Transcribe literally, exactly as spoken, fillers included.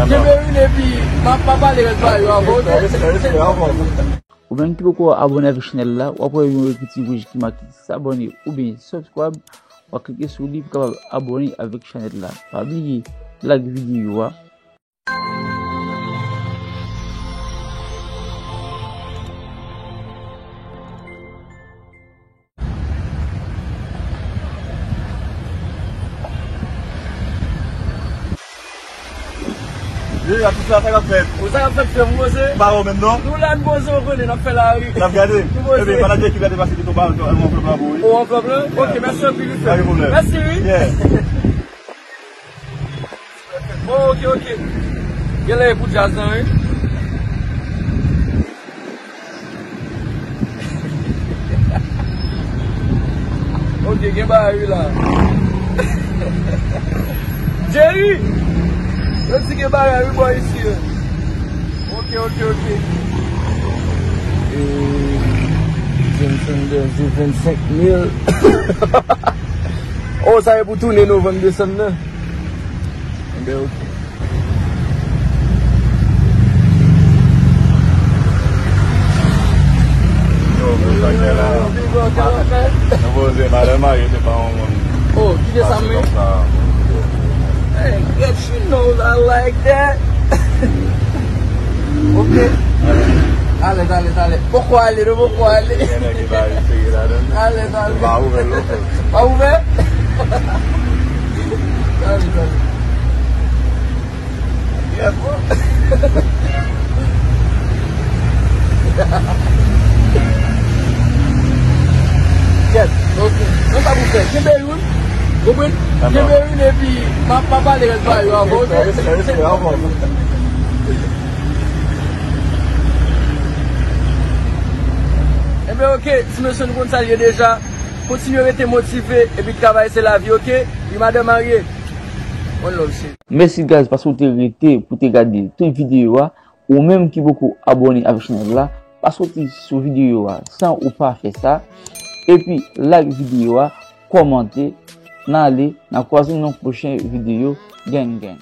Kenbe youn epi m a, m a pale rès bagay yo avè w, oke? Ou menm ki poko abòne avèk chanèl la, w ap wè yon ekriti wouj ki make s'abonner oubyen subscribe, w a klike sou li pou w kapab abòne avèk chanèl la. Pa bliye like videyo a. Wi, atis la, sa k ap fèt? Ou sa k ap fèt, frè m, poze? Pa ou menm, non? Nou la, n poze, ou konnen, n ap fè lari. N ap gade? Nou poze. Ebyen, manadjè ki gade pase tout anba, anvlòp la pou ou, wi. O, anvlòp lan? Yeah. Oke, mèsi anpil, wi, frè m. Pa gen pwoblèm. Mèsi, wi. Yeah. Bon, oke, oke. Genlè e pou djaz lan, wi. Oke, gen bagay wi la. Jerry! Yo di gen bagay wi bò isi yo. Oke, oke, oke. E, Jameson Denzil vennsenk mil. Oh, sa e pou tounen novanm, desanm nan. Enben, oke. Yo, men sa k fè la. Nou poze, madanm marye, se pa yon moun. Oh, kite sa, men. Hey, get you know I like that. Ok. Alèz, alèz, alèz. Poko ale, nou poko ale. Gen nèg ki pa ret sere ladan. Alèz, alèz. Pa ouvè l, non. Pa ouvè? Alèz, alèz. Yeah, bro. Yes, ok. Nan sa pou fè. Kenbe youn. Konprann? Kenbe youn epi m a, m a pale rès bagay yo avè w, ok? Respè, respè, respè. Enben, ok, ti mesye, nou konn sa l ye deja. Kontinye rete motive epi travay se lavi, ok? Wi, madanm marye. One love, chérie. Mèsi, guys, paske w te rete pou te gade tout videyo a. Ou menm ki poko abòne avèk chanèl la, pa soti sou videyo a san ou pa fè sa. Epi, like videyo a, kòmante, n ale, n a kwaze nan pwochen videyo. Gang, gang.